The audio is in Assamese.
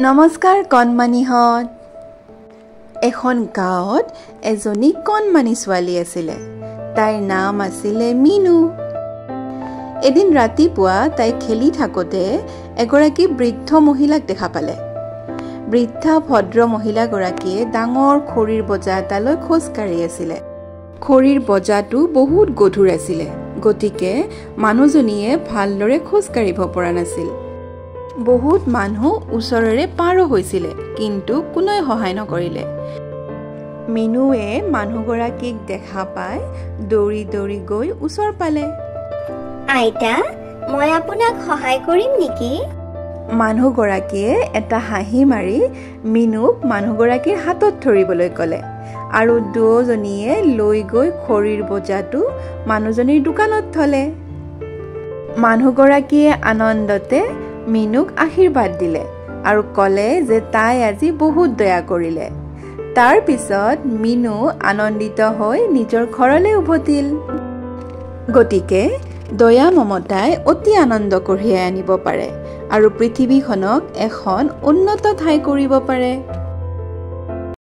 নমস্কাৰ কণমানিহঁত। এখন গাঁৱত এজনী কণমানি ছোৱালী আছিলে, তাইৰ নাম আছিলে মিনু। এদিন ৰাতিপুৱা তাই খেলি থাকোঁতে এগৰাকী বৃদ্ধ মহিলাক দেখা পালে। বৃদ্ধা ভদ্ৰ মহিলাগৰাকীয়ে ডাঙৰ খৰিৰ বজা এটালৈ খোজ কাঢ়ি আছিলে। খৰিৰ বজাটো বহুত গধুৰ আছিলে, গতিকে মানুহজনীয়ে ভালদৰে খোজ কাঢ়িব পৰা নাছিল। বহুত মানুহ ওচৰেৰে পাৰো হৈছিলে, কিন্তু কোনোৱে সহায় নকৰিলে। মিনুৱে মানুহগৰাকীক দেখা পাই দৌৰি দৌৰি গৈ ওচৰ পালে। আইতা, মই আপোনাক সহায় কৰিম নেকি? মানুহগৰাকীয়ে এটা হাঁহি মাৰি মিনুক মানুহগৰাকীৰ হাতত ধৰিবলৈ ক'লে আৰু দুয়োজনীয়ে লৈ গৈ খৰিৰ বোজাটো মানুহজনীৰ দোকানত থলে। মানুহগৰাকীয়ে আনন্দতে মিনুক আশীৰ্বাদ দিলে আৰু ক'লে যে তাই আজি বহুত দয়া কৰিলে। তাৰ পিছত মিনু আনন্দিত হৈ নিজৰ ঘৰলৈ উভতিল। গতিকে দয়া মমতাই অতি আনন্দ কঢ়িয়াই আনিব পাৰে আৰু পৃথিৱীখনক এখন উন্নত ঠাই কৰিব পাৰে।